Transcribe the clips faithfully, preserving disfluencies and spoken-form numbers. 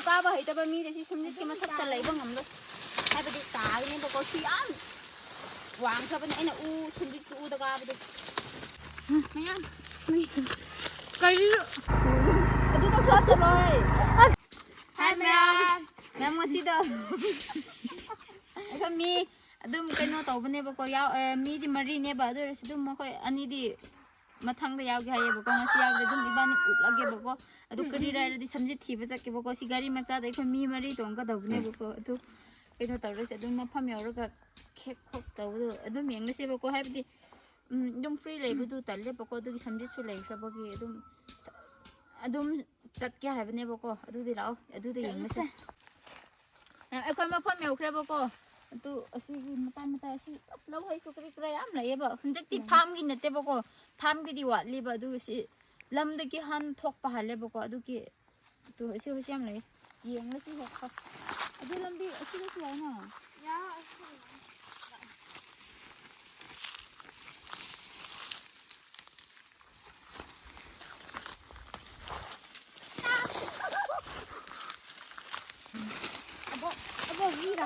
ꯀꯥꯕ ꯍꯩꯇꯕ ꯃꯤꯗꯤ ꯁꯤ ꯁꯨꯝꯖꯤꯠꯀꯤ ꯃꯊꯛꯇ ꯂꯩꯕ ꯉꯝꯂꯣꯏ꯫ ꯍꯥꯏꯕꯗꯤ ꯇꯥꯒꯅꯦꯕꯀꯣ, ꯁꯤ ꯌꯥꯝ ꯋꯥꯡꯈ꯭ꯔꯕꯅꯦ꯫ ꯑꯩꯅ ꯎ ꯁꯨꯝꯖꯤꯠꯀꯤ ꯎꯗ ꯀꯥꯕꯗꯣ꯫ ꯃꯌꯥꯝ꯫ ꯀꯔꯤ? ꯑꯗꯨꯗ ꯈꯔ ꯆꯠꯂꯣꯏ꯫ ꯍꯥꯏ ꯃꯌꯥꯝ꯫ ꯃꯌꯥꯝ ꯉꯁꯤꯗꯣ ꯑꯩꯈꯣꯏ ꯃꯤ ꯑꯗꯨꯝ ꯀꯩꯅꯣ ꯇꯧꯕꯅꯦꯕꯀꯣ꯫ ꯌꯥꯎ-, ꯑ, ꯃꯤꯗꯤ ꯃꯔꯤꯅꯦꯕ꯫ ꯑꯗꯨ ꯑꯣꯏꯔꯁꯨ ꯑꯗꯨꯝ ꯃꯈꯣꯏ ꯑꯅꯤꯗꯤ ꯃꯊꯪꯗ ꯌꯥꯎꯒꯦ ꯍꯥꯏꯌꯦꯕꯀꯣ꯫ ꯉꯁꯤ ꯌꯥꯎꯗꯦ꯫ ꯑꯗꯨꯝ ꯏꯕꯥꯅꯤ ꯎꯠꯂꯒꯦꯕꯀꯣ꯫ ꯑꯗꯨ ꯀꯔꯤ ꯍꯥꯏꯔꯗꯤ ꯁꯝꯖꯤꯠ ꯊꯤꯕ ꯆꯠꯀꯦꯕꯀꯣ꯫ ꯁꯤ ꯒꯥꯔꯤ ꯃꯆꯥꯗ ꯑꯩꯈꯣꯏ ꯃꯤ ꯃꯔꯤ ꯇꯣꯡꯒꯗꯧꯕꯅꯦꯕꯀꯣ꯫ ꯑꯗꯨ ꯀꯩꯅꯣ ꯇꯧꯔꯁꯦ꯫ ꯑꯗꯨꯝ ꯃꯐꯝ ꯌꯧꯔꯒ ꯈꯦꯛ ꯈꯣꯛ ꯇꯧꯕꯗꯣ ꯑꯗꯨꯝ ꯌꯦꯡꯉꯁꯦꯕꯀꯣ꯫ ꯍꯥꯏꯕꯗꯤ, ꯎꯝ, ꯑꯗꯨꯝ ꯐ꯭ꯔꯤ ꯂꯩꯕꯗꯨ ꯇꯜꯂꯦꯕꯀꯣ꯫ ꯑꯗꯨꯒꯤ ꯁꯝꯖꯤꯠꯁꯨ ꯂꯩꯈ꯭ꯔꯕꯒꯤ ꯑꯗꯨꯝ, ꯑꯗꯨꯝ ꯆꯠꯀꯦ ꯍꯥꯏꯕꯅꯦꯕꯀꯣ꯫ ꯑꯗꯨꯗꯤ ꯂꯥꯛꯑꯣ, ꯑꯗꯨꯗ ꯌꯦꯡꯉꯁꯦ꯫ ꯆꯠꯂꯁꯦ꯫ ꯑ, ꯑꯩꯈꯣꯏ ꯃꯐꯝ ꯌꯧꯈ꯭ꯔꯦꯕꯀꯣ꯫ ꯑꯗꯨ ꯑꯁꯤꯒꯤ ꯃꯇꯥꯏ ꯃꯇꯥꯏ ꯑꯁꯤ ꯑꯁ ꯂꯧ ꯍꯩꯁꯨ ꯀꯔꯤ ꯀꯔꯥ ꯌꯥꯝ ꯂꯩꯌꯦꯕ꯫ ꯍꯟꯗꯛꯇꯤ ꯐꯥꯝꯒꯤ ꯅꯠꯇꯦꯕꯀꯣ, ꯐꯥꯝꯒꯤꯗꯤ ꯋꯥꯠꯂꯤꯕ꯫ ꯑꯗꯨꯒ ꯁꯤ ꯂꯝꯗꯒꯤ ꯍꯥꯟ ꯊꯣꯛꯄ ꯍꯥꯜꯂꯦꯕꯀꯣ꯫ ꯑꯗꯨꯒꯤ ꯑꯗꯨ ꯑꯁꯤ ꯍꯩꯁꯨ ꯌꯥꯝ ꯂꯩ꯫ ꯌꯦꯡꯂꯁꯤ ꯍꯦꯛꯄ꯫ ꯑꯗꯨ ꯂꯝꯕꯤ ꯑꯁꯤꯗꯁꯨ ꯌꯥꯏꯅ꯫ ꯑꯕꯣ, ꯑꯕꯣ, ꯃꯤꯔ?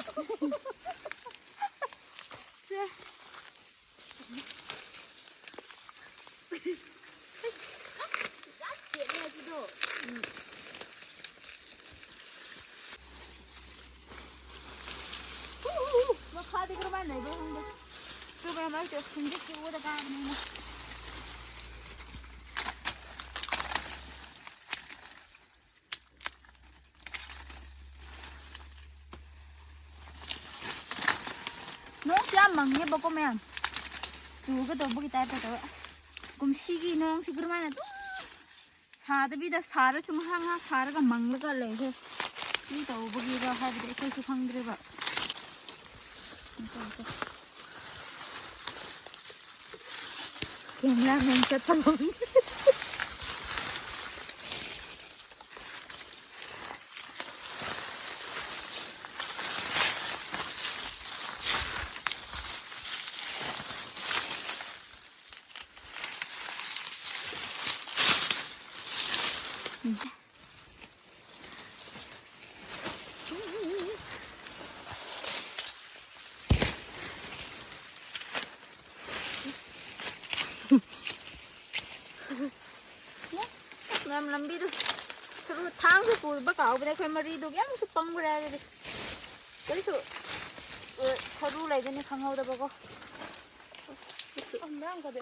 ꯁꯦ꯫ ꯌꯥꯝ ꯆꯦꯠꯂꯦ ꯑꯗꯨꯗꯣ꯫ ꯎꯝ꯫ ꯎ, ꯎ, ꯎ, ꯃꯈꯥꯗꯤ ꯀꯔꯝꯍꯥꯏꯅ ꯂꯩꯕ꯭ꯔꯣ ꯈꯪꯗꯦ꯫ ꯀꯔꯝꯍꯥꯏꯅ ꯃꯔꯛꯇ ꯈꯪꯗꯦ, ꯀꯦꯕꯣꯗ ꯀꯥꯕꯅꯤꯅ꯫ ꯅꯣꯡꯁꯨ ꯌꯥꯝ ꯃꯪꯉꯦꯕꯀꯣ ꯃꯌꯥꯝ꯫ ꯆꯨꯒꯗꯧꯕꯒꯤ ꯇꯥꯏꯞꯇ ꯇꯧꯋꯦ꯫ ꯑꯁ, ꯀꯨꯝꯁꯤꯒꯤ ꯅꯣꯡꯁꯤ ꯀꯔꯝꯍꯥꯏꯅ ꯑꯗꯨꯝ ꯁꯥꯗꯕꯤꯗ ꯁꯥꯔꯁꯨ ꯉꯥꯏꯍꯥꯛ ꯉꯥꯏꯍꯥꯛ ꯁꯥꯔꯒ ꯃꯪꯂꯒ ꯂꯩꯔꯦ꯫ ꯃꯤ ꯇꯧꯕꯒꯤꯔ ꯍꯥꯏꯕꯗꯤ ꯑꯩꯈꯣꯏꯁꯨ ꯈꯪꯗ꯭ꯔꯦꯕ꯫ ꯀꯦꯃꯦꯔꯥꯃꯦꯟ ꯆꯠꯄ ꯉꯝꯗꯦ꯫ ꯃꯌꯥꯝ ꯂꯝꯕꯤꯗꯨ ꯁꯔꯨ ꯊꯥꯡꯁꯨ ꯄꯨꯕ ꯀꯥꯎꯕꯅꯦ ꯑꯩꯈꯣꯏ ꯃꯔꯤꯗꯨ ꯀꯌꯥꯃꯨꯛꯁꯨ ꯄꯪꯕ꯭ꯔꯥ ꯍꯥꯏꯔꯗꯤ꯫ ꯀꯔꯤꯁꯨ, ꯑ, ꯁꯔꯨ ꯂꯩꯕꯅꯤ ꯈꯪꯍꯧꯗꯕꯀꯣ꯫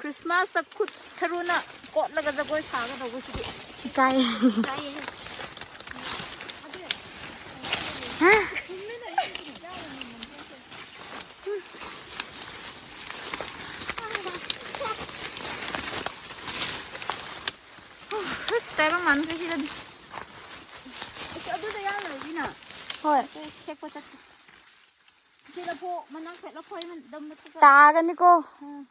ꯈ꯭ꯔꯤꯁꯃꯥꯁꯇ ꯈꯨꯠ ꯁꯔꯨꯅ ꯀꯣꯠꯂꯒ ꯖꯒꯣꯏ ꯁꯥꯒꯗꯧꯕꯁꯤꯗꯤ꯫ ꯏꯀꯥꯏ꯫ ꯏꯀꯥꯏꯌꯦ꯫ ꯍꯥ? ꯑꯁ, ꯇꯥꯏꯕꯪ ꯃꯥꯟꯈ꯭ꯔꯦ ꯁꯤꯗꯗꯤ꯫ ꯑꯁ, ꯑꯗꯨꯗ ꯌꯥꯝ ꯂꯩꯔꯤꯅ꯫ ꯍꯣꯏ꯫ ꯑꯩꯈꯣꯏ ꯍꯦꯛꯄ ꯆꯠꯀꯦ꯫ ꯁꯤ ꯂꯐꯨ ꯃꯅꯥꯛ ꯐꯦꯠ ꯂꯐꯣꯏ ꯃꯟ-, ꯗꯝ ꯃꯊꯛꯇ꯫ ꯇꯥꯒꯅꯤꯀꯣ꯫ ꯑꯥ꯫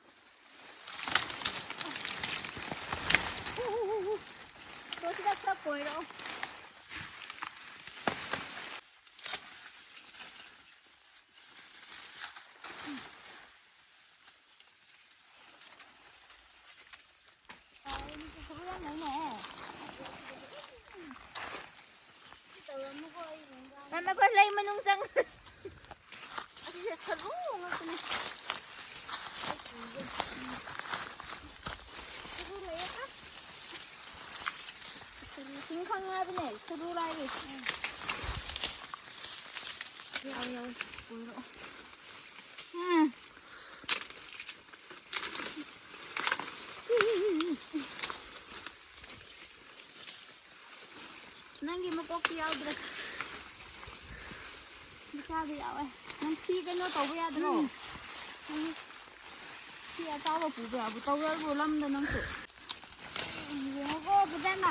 ꯎ, ꯎ, ꯎ, ꯎ꯫ ꯇꯣ ꯁꯤꯗ ꯈꯔ ꯀꯣꯏꯔꯛꯑꯣ꯫ ꯃꯥꯃ, ꯑꯩꯈꯣꯏ ꯂꯩ ꯃꯅꯨꯡ ꯆꯪ-, ꯑꯁꯤꯁꯦ ꯁꯔꯨ ꯉꯥꯛꯇꯅꯦ꯫ ꯁꯔꯨ ꯂꯩꯌꯦ꯫ ꯁꯔꯨ ꯇꯤꯡꯈꯪ ꯍꯥꯏꯕꯅꯦ, ꯁꯔꯨ ꯂꯥꯏꯔꯤ꯫ ꯌꯥꯎ, ꯌꯥꯎ, ꯀꯣꯏꯔꯛꯑꯣ꯫ ꯎꯝ꯫ ꯅꯪꯒꯤ ꯃꯀꯣꯛꯇꯤ ꯌꯥꯎꯗ꯭ꯔꯦ꯫ ꯃꯆꯥꯗꯤ ꯌꯥꯎꯋꯦ꯫ ꯅꯪ ꯊꯤ ꯀꯩꯅꯣ ꯇꯧꯕ ꯌꯥꯗ꯭ꯔꯣ? ꯎꯝ꯫ ꯎꯝ꯫ ꯊꯤ ꯑꯆꯥꯎꯕ ꯄꯨꯕ ꯌꯥꯕ ꯇꯧꯔꯕ꯭ꯔꯣ ꯂꯝꯗ ꯅꯪꯁꯨ? ꯌꯦꯡꯉꯨꯀꯣ ꯐꯖꯅ꯫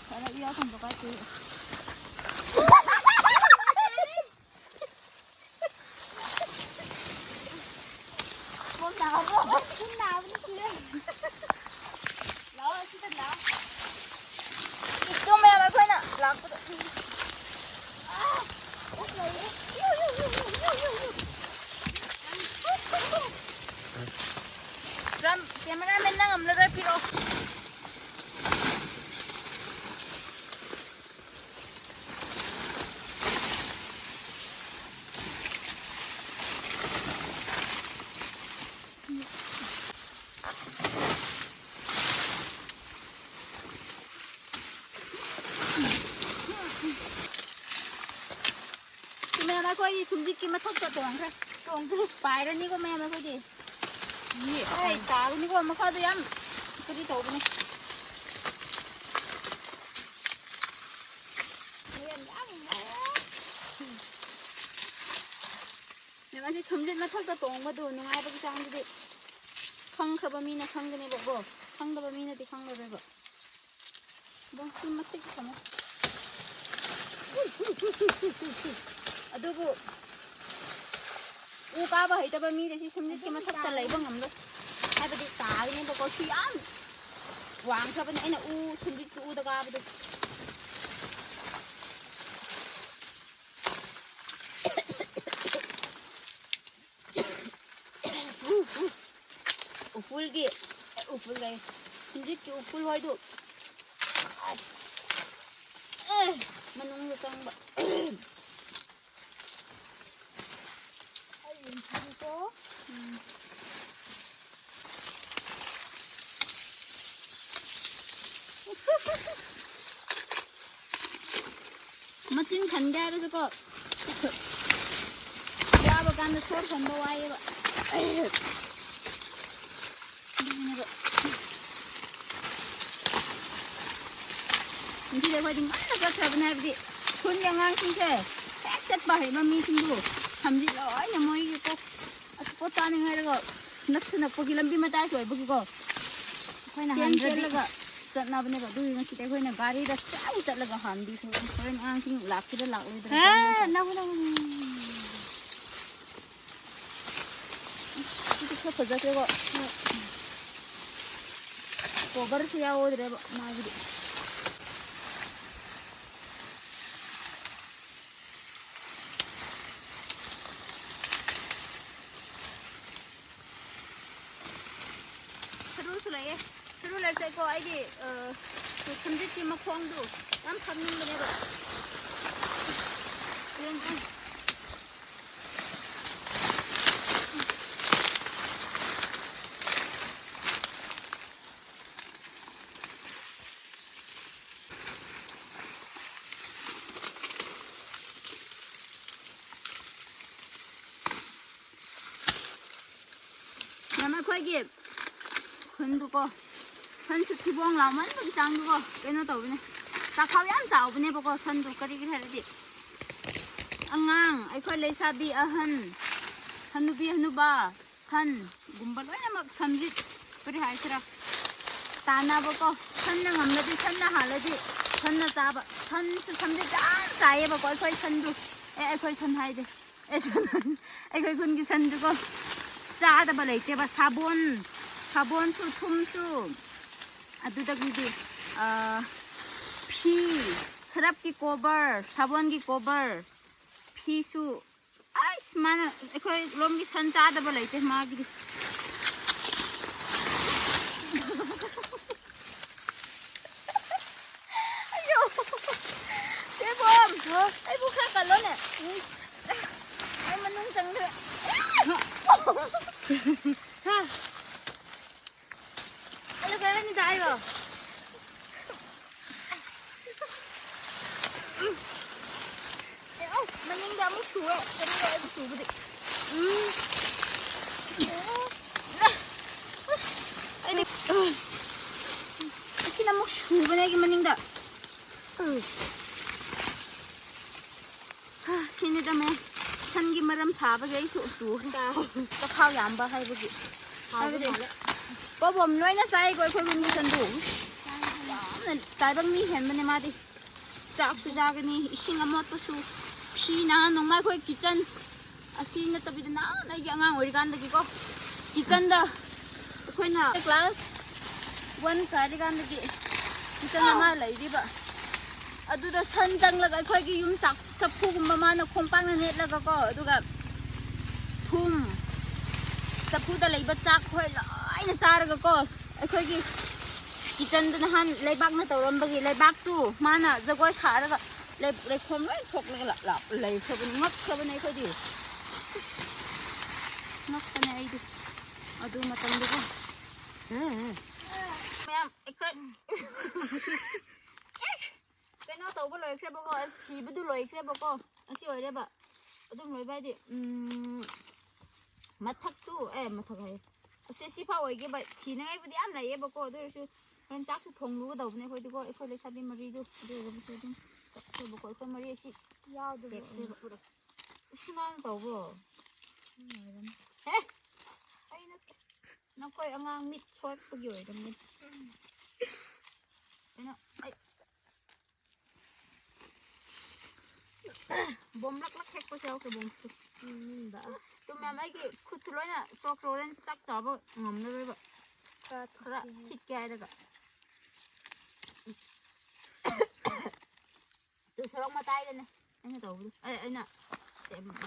ꯈꯔ ꯏꯌꯥꯎ ꯊꯝꯕ ꯀꯥꯏ ꯇꯧꯏ꯫ ꯄꯣꯝ ꯅꯥꯕ꯭ꯔꯣ? ꯄꯣꯝ ꯅꯥꯕꯅ ꯁꯤꯔꯦ꯫ ꯂꯥꯛꯑꯣ, ꯁꯤꯗ ꯂꯥꯛꯑꯣ꯫ ꯏꯁꯇꯣꯝ ꯃꯌꯥꯝ ꯑꯩꯈꯣꯏꯅ ꯂꯥꯛꯄꯗ꯫ ꯑꯥ! ꯑꯣꯛ ꯂꯩꯔꯦ꯫ ꯌꯨ, ꯌꯨ, ꯌꯨ꯫ ꯗ꯭ꯔꯝ, ꯀꯦꯃꯦꯔꯥꯃꯦꯟ ꯅꯪ ꯑꯃ ꯂꯩꯔ ꯄꯤꯔꯛꯑꯣ꯫ ꯑꯩꯈꯣꯏꯗꯤ ꯁꯨꯝꯖꯤꯠꯀꯤ ꯃꯊꯛꯇ ꯇꯣꯡꯈ꯭ꯔꯦ꯫ ꯇꯣꯡꯈ꯭ꯔꯦ꯫ ꯄꯥꯏꯔꯅꯤꯀꯣ ꯃꯌꯥꯝ ꯑꯩꯈꯣꯏꯗꯤ꯫ ꯃꯤ ꯑꯩ ꯇꯥꯒꯅꯤꯀꯣ ꯃꯈꯥꯗ ꯌꯥꯝ ꯀꯔꯤ ꯇꯧꯕꯅꯦ꯫ ꯃꯌꯥꯝ ꯌꯥꯝ ꯅꯨꯡꯉꯥꯏꯔꯦ꯫ ꯃꯌꯥꯝ ꯑꯁꯤ ꯁꯨꯝꯖꯤꯠ ꯃꯊꯛꯇ ꯇꯣꯡꯕꯗꯨ ꯅꯨꯡꯉꯥꯏꯕꯒꯤ ꯆꯥꯡꯗꯨꯗꯤ ꯈꯪꯈ꯭ꯔꯕ ꯃꯤꯅ ꯈꯪꯒꯅꯦꯕꯀꯣ, ꯈꯪꯗꯕ ꯃꯤꯅꯗꯤ ꯈꯪꯂꯔꯣꯏꯕ꯫ ꯑꯗꯨꯝ ꯁꯤ ꯃꯇꯤꯛ ꯊꯝꯃꯣ꯫ ꯑꯗꯨꯕꯨ ꯎ ꯀꯥꯕ ꯍꯩꯇꯕ ꯃꯤꯗꯤ ꯁꯤ ꯁꯨꯝꯖꯤꯠꯀꯤ ꯃꯊꯛꯇ ꯂꯩꯕ ꯉꯝꯂꯣꯏ꯫ ꯍꯥꯏꯕꯗꯤ ꯇꯥꯒꯅꯦꯕꯀꯣ, ꯁꯤ ꯌꯥꯝ ꯋꯥꯡꯈ꯭ꯔꯕꯅꯦ꯫ ꯑꯩꯅ ꯎ ꯁꯨꯝꯖꯤꯠꯀꯤ ꯎꯗ ꯀꯥꯕꯗꯣ꯫ ꯎꯐꯨꯜꯒꯤ, ꯎꯐꯨꯜ ꯂꯩ, ꯁꯨꯝꯖꯤꯠꯀꯤ ꯎꯐꯨꯜ ꯍꯣꯏꯗꯨ꯫ ꯑꯁ, ꯑꯦ, ꯃꯅꯨꯡꯗ ꯆꯪꯕ꯫ ꯑꯩ ꯌꯦꯡꯁꯤꯀꯣ꯫ ꯎꯝ꯫ ꯃꯆꯤꯟ ꯈꯟꯒꯦ ꯍꯥꯏꯔꯁꯨꯀꯣ, ꯋꯥꯕ ꯀꯥꯟꯗ ꯁꯣꯔ ꯍꯣꯟꯕ ꯋꯥꯏꯌꯦꯕ꯫ ꯑꯗꯨꯒꯤꯅꯦꯕ꯫ ꯉꯁꯤꯗꯤ ꯑꯩꯈꯣꯏꯗꯤ ꯉꯟꯅ ꯆꯠꯈ꯭ꯔꯕꯅꯦ, ꯍꯥꯏꯕꯗꯤ ꯈꯨꯟꯒꯤ ꯑꯉꯥꯡꯁꯤꯡꯁꯦ ꯍꯦꯛ ꯆꯠꯄ ꯍꯩꯕ ꯃꯤꯁꯤꯡꯗꯨ ꯊꯝꯖꯤꯜꯂꯣ ꯍꯥꯏꯅ ꯃꯣꯏꯒꯤ ꯀꯣꯛ ꯑꯆꯥꯄꯣꯠ ꯆꯥꯅꯤꯡꯉꯥꯏ ꯍꯥꯏꯔꯒ ꯅꯛꯁꯨ ꯅꯛꯄꯒꯤ ꯂꯝꯕꯤ ꯃꯇꯥꯏꯁꯨ ꯑꯣꯏꯕꯒꯤꯀꯣ꯫ ꯑꯩꯈꯣꯏꯅ ꯆꯦꯟ ꯍꯥꯟꯅꯗꯤ ꯆꯦꯜꯂꯒ ꯆꯠꯅꯕꯅꯦꯕ꯫ ꯑꯗꯨꯒꯤ ꯉꯁꯤꯗꯤ ꯑꯩꯈꯣꯏꯅ ꯒꯥꯔꯤꯗ ꯆꯥꯎ ꯆꯠꯂꯒ ꯍꯥꯟꯕꯤꯈ꯭ꯔꯕꯅꯦ꯫ ꯍꯣꯔꯦꯟ ꯑꯉꯥꯡꯁꯤꯡ ꯂꯥꯛꯀꯗ ꯂꯥꯛꯂꯣꯏꯗ꯭ꯔꯥ ꯍꯦ, ꯈꯪꯗꯦ꯫ ꯅꯪ, ꯅꯪ, ꯅꯪ꯫ ꯁꯤꯗꯤ ꯈꯔ ꯐꯖꯈ꯭ꯔꯦꯀꯣ꯫ ꯀꯣꯕꯔꯁꯨ ꯌꯥꯎꯗ꯭ꯔꯦꯕ ꯃꯥꯒꯤꯗꯤ꯫ ꯁꯔꯨꯁꯨ ꯂꯩꯌꯦ꯫ ꯁꯔꯨ ꯂꯩꯔꯁꯨꯀꯣ ꯑꯩꯗꯤ, ꯑ, ꯊꯝꯖꯤꯠꯀꯤ ꯃꯈꯣꯡꯗꯨ ꯌꯥꯝ ꯊꯝꯅꯤꯡꯕꯅꯦꯕ꯫ ꯌꯦꯡꯉꯣ꯫ ꯑꯩꯈꯣꯏꯒꯤ ꯈꯨꯟꯗꯨꯀꯣ, ꯁꯟꯁꯨ ꯊꯤꯕꯣꯡ ꯂꯥꯎꯃꯟꯕꯒꯤ ꯆꯥꯡꯗꯨꯀꯣ, ꯀꯩꯅꯣ ꯇꯧꯕꯅꯦ, ꯆꯥꯛꯈꯥꯎ ꯌꯥꯝ ꯆꯥꯎꯕꯅꯦꯕꯀꯣ ꯁꯟꯗꯨ꯫ ꯀꯔꯤꯒꯤꯔ ꯍꯥꯏꯔꯗꯤ, ꯑꯉꯥꯡ, ꯑꯩꯈꯣꯏ ꯂꯩꯁꯥꯕꯤ, ꯑꯍꯟ, ꯍꯅꯨꯕꯤ ꯍꯅꯨꯕꯥ, ꯁꯟꯒꯨꯝꯕ ꯂꯣꯏꯅꯃꯛ ꯁꯟꯁꯤ, ꯀꯔꯤ ꯍꯥꯏꯁꯤꯔꯥ, ꯇꯥꯟꯅꯕꯀꯣ꯫ ꯁꯟꯅ ꯉꯝꯂꯗꯤ, ꯁꯟꯅ ꯍꯥꯜꯂꯗꯤ, ꯁꯟꯅ ꯆꯥꯕ꯫ ꯁꯟꯁꯨ ꯁꯟꯗꯤ ꯌꯥꯝ ꯆꯥꯏꯌꯦꯕꯀꯣ, ꯑꯩꯈꯣꯏ ꯁꯟꯗꯨ꯫ ꯑꯦ, ꯑꯩꯈꯣꯏ ꯁꯟ ꯍꯥꯏꯗꯦ꯫ ꯑꯦ, ꯁꯟ, ꯑꯩꯈꯣꯏ ꯈꯨꯟꯒꯤ ꯁꯟꯗꯨꯀꯣ, ꯆꯥꯗꯕ ꯂꯩꯇꯦꯕ꯫ ꯁꯥꯕꯣꯟ, ꯁꯥꯕꯣꯟꯁꯨ, ꯊꯨꯝꯁꯨ, ꯑꯗꯨꯗꯒꯤꯗꯤ, ꯑ, ꯐꯤ, ꯁꯔꯞꯀꯤ ꯀꯣꯕꯔ, ꯁꯥꯕꯣꯟꯒꯤ ꯀꯣꯕꯔ, ꯐꯤꯁꯨ꯫ ꯑꯩꯁ, ꯃꯥꯅ, ꯑꯩꯈꯣꯏ ꯂꯣꯝꯒꯤ ꯁꯟ ꯆꯥꯗꯕ ꯂꯩꯇꯦ ꯃꯥꯒꯤꯗꯤ꯫ ꯑꯌꯣ! ꯆꯦꯕꯣꯝ! ꯍꯥꯎ꯫ ꯑꯩꯕꯨ ꯈꯔ ꯀꯜꯂꯣꯅꯦ꯫ ꯎꯝ꯫ ꯑꯩ ꯃꯅꯨꯡ ꯆꯪꯗ꯭ꯔꯦ꯫ ꯍꯥ꯫ ꯑꯩ ꯀꯔꯤꯅꯤ ꯇꯥꯏꯔꯣ? ꯑꯦ, ꯑꯧ, ꯃꯅꯤꯡꯗ ꯑꯃꯨꯛ ꯁꯨꯋꯦ꯫ ꯀꯔꯤꯔꯣ ꯑꯩꯕꯨ ꯁꯨꯕꯗꯤ? ꯎꯝ꯫ ꯑꯣ꯫ ꯑꯁ, ꯑꯩꯗꯤ, ꯑ, ꯑꯁꯤꯅ ꯑꯃꯨꯛ ꯁꯨꯕꯅꯦ ꯑꯩꯒꯤ ꯃꯅꯤꯡꯗ꯫ ꯎꯝ꯫ ꯍꯥ, ꯁꯤꯅꯤꯗ ꯃꯌꯥꯝ꯫ ꯁꯟꯒꯤ ꯃꯔꯝ ꯁꯥꯕꯒꯤ ꯑꯩꯁꯨ ꯇꯨꯈ꯭ꯔꯦ꯫ ꯆꯥꯎ꯫ ꯆꯈꯥꯎ ꯌꯥꯝꯕ ꯍꯥꯏꯕꯒꯤ꯫ ꯍꯥꯎꯕ ꯍꯥꯏꯕꯗꯤ ꯃꯥꯜꯂꯦ꯫ ꯄꯣꯕꯣꯝ ꯂꯣꯏꯅ ꯆꯥꯏꯀꯣ ꯑꯩꯈꯣꯏ ꯈꯨꯟꯒꯤ ꯁꯟꯗꯨ꯫ ꯌꯥꯝꯅ ꯇꯥꯏꯕꯪ ꯃꯤ ꯍꯦꯟꯕꯅꯦ ꯃꯥꯗꯤ꯫ ꯆꯥꯛꯁꯨ ꯆꯥꯒꯅꯤ, ꯏꯁꯤꯡ ꯑꯃꯣꯠꯄꯁꯨ, ꯐꯤ ꯅꯍꯥꯟ ꯅꯣꯡꯃ ꯑꯩꯈꯣꯏ ꯀꯤꯠꯆꯟ ꯑꯁꯤ ꯅꯠꯇꯕꯤꯗ ꯅꯍꯥꯟ ꯑꯩꯒꯤ ꯑꯉꯥꯡ ꯑꯣꯏꯔꯤꯀꯥꯟꯗꯒꯤꯀꯣ, ꯀꯤꯠꯆꯟꯗ ꯑꯩꯈꯣꯏꯅ ꯀ꯭ꯂꯥꯁ ꯋꯥꯟ ꯀꯥꯔꯤꯀꯥꯟꯗꯒꯤ ꯀꯤꯠꯆꯟ ꯑꯃ ꯂꯩꯔꯤꯕ꯫ ꯑꯗꯨꯗ ꯁꯟ ꯆꯪꯂꯒ ꯑꯩꯈꯣꯏꯒꯤ ꯌꯨꯝ ꯆꯥꯛ ꯆꯐꯨꯒꯨꯝꯕ ꯃꯥꯅ ꯈꯣꯡꯄꯥꯛꯅ ꯅꯦꯠꯂꯒꯀꯣ, ꯑꯗꯨꯒ ꯊꯨꯝ, ꯆꯐꯨꯗ ꯂꯩꯕ ꯆꯥꯛ ꯈꯣꯏ ꯂꯣꯏꯅ ꯆꯥꯔꯒꯀꯣ, ꯑꯩꯈꯣꯏꯒꯤ ꯀꯤꯠꯆꯟꯗ ꯅꯍꯥꯟ ꯂꯩꯕꯥꯛꯅ ꯇꯧꯔꯝꯕꯒꯤ ꯂꯩꯕꯥꯛꯇꯨ ꯃꯥꯅ ꯖꯒꯣꯏ ꯁꯥꯔꯒ ꯂꯩ-, ꯂꯩꯈꯣꯝ ꯂꯣꯏ ꯊꯣꯛꯂꯒ ꯂꯥ-, ꯂꯥ-, ꯂꯩꯈ꯭ꯔꯕꯅꯤ, ꯉꯛꯈ꯭ꯔꯕꯅꯦ ꯑꯩꯈꯣꯏꯗꯤ꯫ ꯉꯛꯄꯅꯦ ꯑꯩꯗꯤ ꯑꯗꯨ ꯃꯇꯝꯗꯨꯀꯣ꯫ ꯎꯝ, ꯎꯝ꯫ ꯃꯌꯥꯝ ꯑꯩꯈꯣꯏ ꯀꯩꯅꯣ ꯇꯧꯕ ꯂꯣꯏꯈ꯭ꯔꯦꯕꯀꯣ, ꯊꯤꯕꯗꯨ ꯂꯣꯏꯈ꯭ꯔꯦꯕꯀꯣ꯫ ꯑꯁꯤ ꯑꯣꯏꯔꯦꯕ꯫ ꯑꯗꯨꯝ ꯂꯣꯏꯕ ꯍꯥꯏꯗꯤ, ꯎꯝ, ꯃꯊꯛꯇꯨ, ꯑꯦ, ꯃꯊꯛ ꯍꯥꯏꯌꯦ꯫ ꯑꯁꯤ ꯁꯤꯐꯥꯎ ꯑꯣꯏꯒꯦꯕ, ꯊꯤꯅꯉꯥꯏꯕꯨꯗꯤ ꯌꯥꯝ ꯂꯩꯌꯦꯕꯀꯣ, ꯑꯗꯨ ꯑꯣꯏꯔꯁꯨ ꯍꯣꯔꯦꯟ ꯆꯥꯛꯁꯨ ꯊꯣꯡꯂꯨꯒꯗꯧꯕꯅꯦ ꯑꯩꯈꯣꯏꯗꯤꯀꯣ, ꯑꯩꯈꯣꯏ ꯂꯩꯁꯥꯕꯤ ꯃꯔꯤꯗꯨ꯫ ꯑꯗꯨ ꯑꯣꯏꯔꯒꯁꯨ ꯑꯗꯨꯝ ꯆꯠꯈ꯭ꯔꯦꯕꯀꯣ, ꯑꯩꯈꯣꯏ ꯃꯔꯤ ꯑꯁꯤ ꯌꯥꯎꯗꯕ ꯇꯦꯛꯈ꯭ꯔꯦꯕ꯫ ꯑꯁꯤ ꯅꯪ ꯇꯧꯕ꯭ꯔꯣ? ꯅꯪ ꯑꯣꯏꯔꯝꯅꯤ꯫ ꯑꯦ! ꯑꯩ ꯅꯠꯇꯦ꯫ ꯅꯈꯣꯏ ꯑꯉꯥꯡ ꯃꯤꯠ ꯁꯣꯛꯄꯒꯤ ꯑꯣꯏꯔꯝꯅꯤ꯫ ꯀꯩꯅꯣ, ꯑꯩ ꯕꯣꯝ ꯂꯛ ꯂꯛ ꯍꯦꯛꯄꯁꯨ ꯌꯥꯎꯈ꯭ꯔꯦ, ꯕꯣꯝꯁꯨ꯫ ꯎꯝ, ꯕꯥ꯫ ꯑꯗꯨ ꯃꯌꯥꯝ ꯑꯩꯒꯤ ꯈꯨꯠꯁꯨ ꯂꯣꯏꯅ ꯆꯣꯛꯈ꯭ꯔꯦ, ꯍꯣꯔꯦꯟ ꯆꯥꯛ ꯆꯥꯕ ꯉꯝꯂꯔꯣꯏꯕ꯫ ꯈꯔ ꯈꯔ ꯊꯤꯠꯀꯦ ꯍꯥꯏꯔꯒ꯫ ꯑꯗꯨ ꯁꯣꯔꯣꯛ ꯃꯇꯥꯏꯗꯅꯦ ꯑꯩꯅ ꯇꯧꯕꯗꯨ꯫ ꯑꯦ, ꯑꯩꯅ ꯁꯦꯝꯕꯗꯨ꯫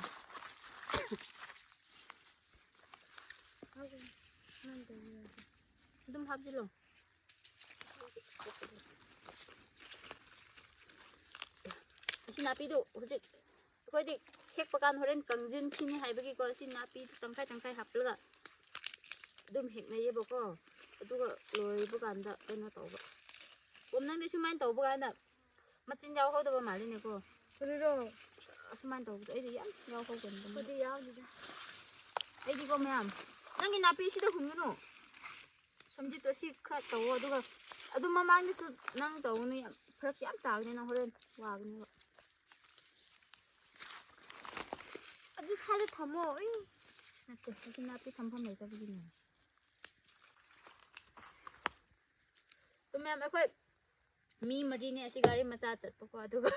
ꯑꯗꯨꯝ ꯍꯥꯞꯆꯤꯜꯂꯣ꯫ ꯑꯁꯤ ꯅꯥꯄꯤꯗꯨ ꯍꯧꯖꯤꯛ ꯑꯩꯈꯣꯏꯗꯤ ꯍꯦꯛꯄ ꯀꯥꯟ ꯍꯣꯔꯦꯟ ꯀꯪꯁꯤꯟꯈꯤꯅꯤ ꯍꯥꯏꯕꯒꯤꯀꯣ, ꯑꯁꯤ ꯅꯥꯄꯤꯗꯨ ꯇꯪꯈꯥꯏ ꯇꯪꯈꯥꯏ ꯍꯥꯞꯂꯒ ꯑꯗꯨꯝ ꯍꯦꯛꯅꯩꯌꯦꯕꯀꯣ꯫ ꯑꯗꯨꯒ ꯂꯣꯏꯕ ꯀꯥꯟꯗ ꯀꯩꯅꯣ ꯇꯧꯕ꯫ ꯑꯣ, ꯅꯪꯗꯤ ꯁꯨꯃꯥꯏꯅ ꯇꯧꯕ ꯀꯥꯟꯗ ꯃꯆꯤꯟ ꯌꯥꯎꯍꯧꯗꯕ ꯃꯥꯜꯂꯤꯅꯦꯀꯣ꯫ ꯀꯔꯤꯔꯣ? ꯑꯁꯨꯃꯥꯏꯅ ꯇꯧꯕꯗꯣ ꯑꯩꯗꯤ ꯌꯥꯝ ꯌꯥꯎꯍꯧꯒꯟꯕꯅꯦ꯫ ꯑꯩꯈꯣꯏꯗꯤ ꯌꯥꯎꯗꯦꯗ꯫ ꯑꯩꯗꯤꯀꯣ ꯃꯌꯥꯝ, ꯅꯪꯒꯤ ꯅꯥꯄꯤꯁꯤꯗ ꯍꯨꯟꯒꯅꯨ꯫ ꯁꯝꯖꯤꯠꯇꯣ ꯁꯤ ꯈꯔ ꯇꯧꯋꯣ, ꯑꯗꯨꯒ ꯑꯗꯨꯝ ꯃꯃꯥꯡꯗꯁꯨ ꯅꯪ ꯇꯧꯒꯅꯨ, ꯌꯥꯝ ꯐꯔꯛ ꯌꯥꯝ ꯇꯥꯒꯅꯤ ꯅꯪ, ꯍꯣꯔꯦꯟ ꯋꯥꯒꯅꯦꯕ꯫ ꯑꯗꯨ ꯁ꯭ꯋꯥꯏꯗ ꯊꯝꯃꯣ꯫ ꯏ! ꯅꯠꯇꯦ, ꯑꯗꯨ ꯅꯥꯄꯤ ꯊꯝꯐꯝ ꯂꯩꯇꯕꯒꯤꯅꯦ꯫ ꯑꯗꯨ ꯃꯌꯥꯝ ꯑꯩꯈꯣꯏ ꯃꯤ ꯃꯔꯤꯅꯦ ꯑꯁꯤ ꯒꯥꯔꯤ ꯃꯆꯥ ꯆꯠꯄꯀꯣ, ꯑꯗꯨꯒ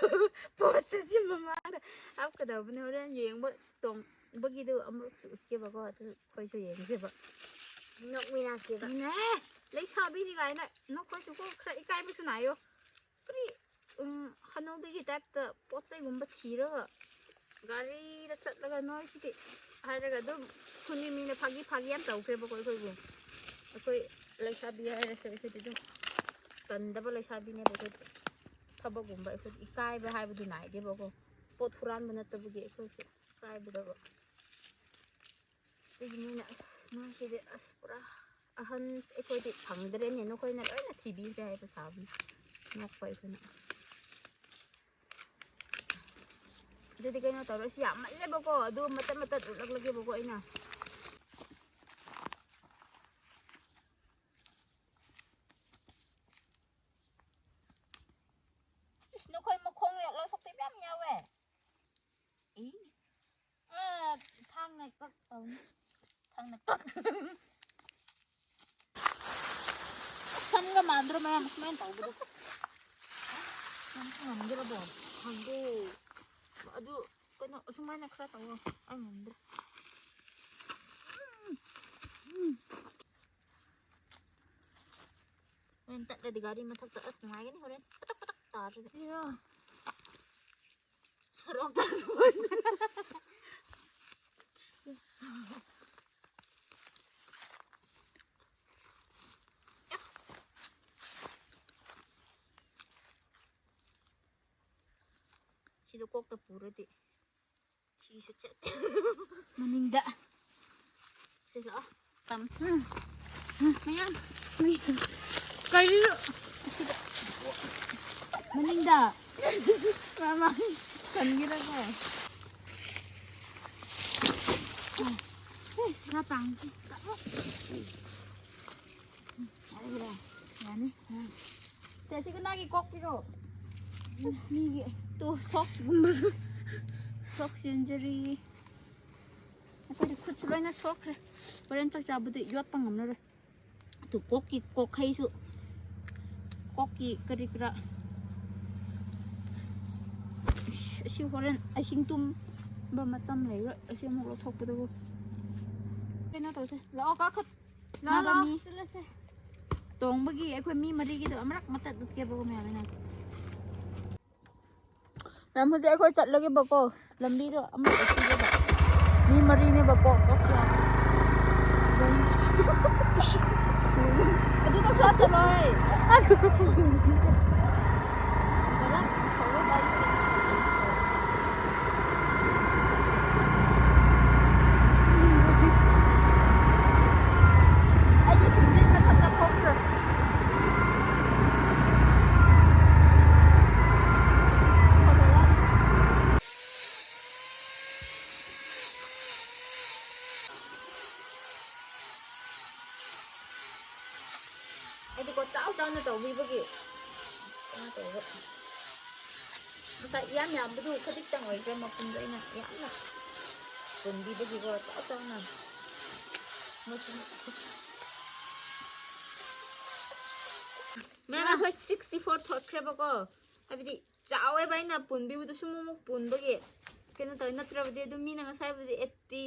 ꯄꯣꯠꯁꯨ ꯁꯤ ꯃꯃꯥꯡꯗ ꯍꯥꯞꯀꯗꯧꯕꯅꯦ꯫ ꯍꯣꯔꯦꯟ ꯌꯦꯡꯕ ꯇꯣꯡꯕꯒꯤꯗꯨ ꯑꯃꯨꯛꯁꯨ ꯎꯠꯀꯦꯕꯀꯣ, ꯑꯗꯨ ꯑꯩꯈꯣꯏꯁꯨ ꯌꯦꯡꯁꯦꯕ꯫ ꯅꯣꯛꯃꯤꯟꯅꯁꯦꯕ꯫ ꯏꯅꯦ, ꯂꯩꯁꯥꯕꯤꯅꯤ ꯀꯥꯏꯅ ꯅꯈꯣꯏꯁꯨꯀꯣ ꯈꯔ ꯏꯀꯥꯏꯕꯁꯨ ꯅꯥꯏꯌꯣ꯫ ꯀꯔꯤ, ꯎꯝ, ꯍꯅꯨꯕꯤꯒꯤ ꯇꯥꯏꯞꯇ ꯄꯣꯠ ꯆꯩꯒꯨꯝꯕ ꯊꯤꯔꯒ ꯒꯥꯔꯤꯗ ꯆꯠꯂꯒ ꯅꯣꯏꯁꯤꯗꯤ ꯍꯥꯏꯔꯒ ꯑꯗꯨꯝ ꯈꯨꯟꯒꯤ ꯃꯤꯅ ꯐꯥꯒꯤ ꯐꯥꯒꯤ ꯌꯥꯝ ꯇꯧꯈ꯭ꯔꯦꯕꯀꯣ ꯑꯩꯈꯣꯏꯕꯨ꯫ ꯑꯩꯈꯣꯏ ꯂꯩꯁꯥꯕꯤ ꯍꯥꯏꯔꯁꯨ ꯑꯩꯈꯣꯏꯗꯤ ꯑꯗꯨꯝ ꯇꯟꯗꯕ ꯂꯩꯁꯥꯕꯤꯅꯦꯕ ꯑꯩꯈꯣꯏꯗꯤ꯫ ꯊꯕꯛꯀꯨꯝꯕ ꯑꯩꯈꯣꯏꯗꯤ ꯏꯀꯥꯏꯕ ꯍꯥꯏꯕꯗꯨ ꯅꯥꯏꯗꯦꯕꯀꯣ꯫ ꯄꯣꯠ ꯍꯨꯔꯥꯟꯕ ꯅꯠꯇꯕꯒꯤ ꯑꯩꯈꯣꯏꯁꯨ ꯏꯀꯥꯏꯕꯗꯕ꯫ ꯑꯗꯨꯒꯤ ꯃꯤꯅ, "ꯑꯁ, ꯅꯣꯏꯁꯤꯗꯤ ꯑꯁ ꯄꯨꯔꯥ ꯑꯍꯟ, ꯑꯩꯈꯣꯏꯗꯤ ꯐꯪꯗ꯭ꯔꯦꯅꯦ, ꯅꯈꯣꯏꯅ ꯂꯣꯏꯅ ꯊꯤꯕꯤꯈ꯭ꯔꯦ" ꯍꯥꯏꯕ ꯁꯥꯕꯅꯤ꯫ ꯅꯣꯛꯄ ꯑꯩꯈꯣꯏꯅ꯫ ꯑꯗꯨꯗꯤ ꯀꯩꯅꯣ ꯇꯧꯔꯣ, ꯁꯤ ꯌꯥꯝꯃꯜꯂꯦꯕꯀꯣ, ꯑꯗꯨ ꯃꯇꯠ ꯃꯇꯠ ꯎꯠꯂꯛꯂꯒꯦꯕꯀꯣ ꯑꯩꯅ꯫ ꯅꯈꯣꯏ ꯃꯈꯣꯡ ꯂꯣꯛ ꯂꯧꯊꯣꯛꯇꯣꯏ ꯃꯌꯥꯝ ꯌꯥꯎꯋꯦ꯫ ꯑꯦ꯫ ꯑ, ꯊꯥꯡꯅ ꯀꯛ ꯇꯧꯅꯤ꯫ ꯊꯥꯡꯅ ꯀꯛ꯫ ꯁꯝꯒ ꯃꯥꯟꯗ꯭ꯔꯣ ꯃꯌꯥꯝ ꯁꯨꯃꯥꯏꯅ ꯇꯧꯕꯗꯣ? ꯅꯪꯁꯨ ꯉꯝꯒꯦꯔꯕꯣ? ꯉꯝꯗꯦ꯫ ꯑꯗꯨ ꯀꯩꯅꯣ ꯑꯁꯨꯃꯥꯏꯅ ꯈꯔ ꯇꯧꯋꯣ꯫ ꯑꯩ ꯉꯝꯗ꯭ꯔꯦ꯫ ꯍꯣꯔꯦꯟ ꯇꯠꯂꯗꯤ ꯒꯥꯔꯤ ꯃꯊꯛꯇ ꯑꯁ ꯅꯨꯡꯉꯥꯏꯒꯅꯤ ꯍꯣꯔꯦꯟ꯫ ꯄꯇꯛ ꯄꯇꯛ ꯇꯥꯔꯗꯤ꯫ ꯁꯣꯔꯣꯛꯇ ꯁꯣꯏ꯫ ꯁꯤꯗ ꯀꯣꯛꯇ ꯄꯨꯔꯗꯤ ꯊꯤꯁꯨ ꯆꯠꯇꯦ꯫ ꯃꯅꯤꯡꯗ꯫ ꯁꯤ ꯂꯥꯛꯑꯣ꯫ ꯇꯝ-, ꯎꯝ꯫ ꯃꯌꯥꯝ꯫ ꯀꯔꯤꯅꯣ? ꯃꯅꯤꯡꯗ꯫ ꯃꯃꯥ, ꯀꯟꯒꯦꯔꯥꯀꯣ? ꯈꯔ ꯇꯥꯡꯁꯤ꯫ ꯌꯥꯅꯤ꯫ ꯁꯦ, ꯁꯤ ꯀꯅꯥꯒꯤ ꯀꯣꯛꯄꯤꯔꯣ? ꯃꯤꯒꯤ꯫ ꯇꯣ, ꯁꯣꯛꯁꯀꯨꯝꯕꯁꯨ꯫ ꯁꯣꯛꯁ ꯏꯟꯖꯔꯤ꯫ ꯑꯩꯈꯣꯏꯗꯤ ꯈꯨꯠꯁꯨ ꯂꯣꯏꯅ ꯁꯣꯛꯈ꯭ꯔꯦ꯫ ꯍꯣꯔꯦꯟ ꯆꯥꯛ ꯆꯥꯕꯗ ꯌꯣꯠꯄ ꯉꯝꯂꯔꯣꯏ꯫ ꯑꯗꯨ ꯀꯣꯛꯀꯤ ꯀꯣꯛꯈꯩꯁꯨ, ꯀꯣꯛꯀꯤ ꯀꯔꯤ ꯀꯔꯥ꯫ ꯑꯁꯤ ꯍꯣꯔꯦꯟ ꯑꯍꯤꯡ ꯇꯨꯝꯕ ꯃꯇꯝ ꯂꯩꯔꯣꯏ꯫ ꯑꯁꯤ ꯑꯃꯨꯛ ꯂꯧꯊꯣꯛꯄꯗꯕꯨ꯫ ꯀꯩꯅꯣ ꯇꯧꯁꯦ꯫ ꯂꯥꯛꯑꯣ, ꯀꯥꯈꯠ-, ꯂꯥꯛꯑꯣ, ꯅꯥꯕ ꯂꯥꯛꯑꯣ, ꯃꯤ꯫ ꯆꯠꯂꯁꯦ꯫ ꯇꯣꯡꯕꯒꯤ ꯑꯩꯈꯣꯏ ꯃꯤ ꯃꯔꯤꯒꯤꯗꯣ ꯑꯃꯔꯛ ꯃꯇꯠ ꯎꯠꯀꯦꯕꯀꯣ, ꯃꯌꯥꯝ ꯑꯩꯅ꯫ ꯃꯦꯝ, ꯍꯧꯖꯤꯛ ꯑꯩꯈꯣꯏ ꯆꯠꯂꯒꯦꯕꯀꯣ, ꯂꯝꯕꯤꯗꯣ ꯑꯃꯨꯛ ꯎꯠꯄꯤꯒꯦꯕ꯫ ꯃꯤ ꯃꯔꯤꯅꯦꯕꯀꯣ, ꯀꯣꯛꯁꯤꯔꯥ꯫ ꯑꯗꯨꯗ ꯈꯔ ꯆꯠꯂꯣꯍꯦ꯫ ꯑꯩꯗꯤ ꯁꯤꯝꯖꯤꯠ ꯃꯊꯛꯇ ꯐꯝꯈ꯭ꯔꯦ꯫ ꯑꯩꯗꯤꯀꯣ ꯆꯥꯎ ꯆꯥꯎꯅ ꯇꯧꯕꯤꯕꯒꯤ ꯀꯩꯅꯣ ꯇꯧꯕ꯫ ꯉꯁꯥꯏ ꯌꯥꯝ ꯌꯥꯝꯕꯗꯨ ꯈꯖꯤꯛꯇꯪ ꯑꯣꯏꯈ꯭ꯔꯦ, ꯃꯄꯨꯟꯗꯣ ꯑꯩꯅ ꯌꯥꯝꯅ ꯄꯨꯟꯕꯤꯕꯒꯤꯀꯣ, ꯆꯥꯎ ꯆꯥꯎꯅ꯫ ꯃꯁꯤ ꯃꯌꯥꯝ ꯑꯩꯈꯣꯏ sixty four ꯊꯣꯛꯈ꯭ꯔꯦꯕꯀꯣ, ꯍꯥꯏꯕꯗꯤ ꯆꯥꯎꯋꯦꯕ ꯑꯩꯅ ꯄꯨꯟꯕꯤꯕꯗꯨ ꯁꯨꯝ ꯑꯃꯨꯛ ꯄꯨꯟꯕꯒꯤ꯫ ꯀꯩꯅꯣ ꯇꯧꯋꯦ, ꯅꯠꯇ꯭ꯔꯕꯗꯤ ꯑꯗꯨꯝ ꯃꯤꯅ ꯉꯁꯥꯏꯕꯨꯗꯤ eighty,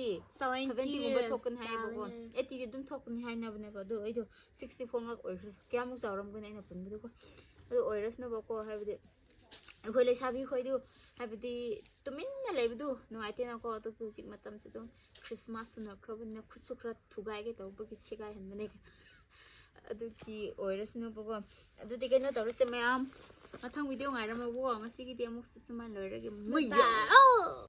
seventy ꯒꯨꯝꯕ ꯊꯣꯛꯀꯅꯤ ꯍꯥꯏꯌꯦꯕꯀꯣ꯫ Eighty ꯗꯤ ꯑꯗꯨꯝ ꯊꯣꯛꯀꯅꯤ ꯍꯥꯏꯅꯕꯅꯦꯕ, ꯑꯗꯣ ꯑꯩꯗꯣ sixty four ꯉꯥꯛ ꯑꯣꯏꯈ꯭ꯔꯦ꯫ ꯀꯌꯥꯃꯨꯛ ꯆꯥꯎꯔꯝꯒꯅꯤ ꯑꯩꯅ ꯄꯨꯟꯕꯗꯨꯀꯣ꯫ ꯑꯗꯨ ꯑꯣꯏꯔꯁꯅꯨꯕꯀꯣ, ꯍꯥꯏꯕꯗꯤ ꯑꯩꯈꯣꯏ ꯂꯩꯁꯥꯕꯤ ꯈꯣꯏꯗꯨ, ꯍꯥꯏꯕꯗꯤ ꯇꯨꯃꯤꯟꯅ ꯂꯩꯕꯗꯨ ꯅꯨꯡꯉꯥꯏꯇꯦꯅꯀꯣ꯫ ꯑꯗꯨꯒꯤ ꯍꯧꯖꯤꯛ ꯃꯇꯝꯁꯦ ꯑꯗꯨꯝ ꯈ꯭ꯔꯤꯁꯃꯥꯁꯁꯨ ꯅꯛꯈ꯭ꯔꯕꯅꯤꯅ ꯈꯨꯠꯁꯨ ꯈꯔ ꯊꯨꯒꯥꯏꯒꯦ ꯇꯧꯕꯒꯤ ꯁꯦꯒꯥꯏꯍꯟꯕꯅꯦ꯫ ꯑꯗꯨꯒꯤ ꯑꯣꯏꯔꯁꯅꯨꯕꯀꯣ꯫ ꯑꯗꯨꯗꯤ ꯀꯩꯅꯣ ꯇꯧꯔꯁꯦ ꯃꯌꯥꯝ, ꯃꯊꯪ ꯚꯤꯗꯤꯑꯣ ꯉꯥꯏꯔꯝꯃꯣꯀꯣ꯫ ꯉꯁꯤꯒꯤꯗꯤ ꯑꯃꯨꯛꯁꯨ ꯁꯨꯃꯥꯏꯅ ꯂꯣꯏꯔꯒꯦ꯫ Bye bye.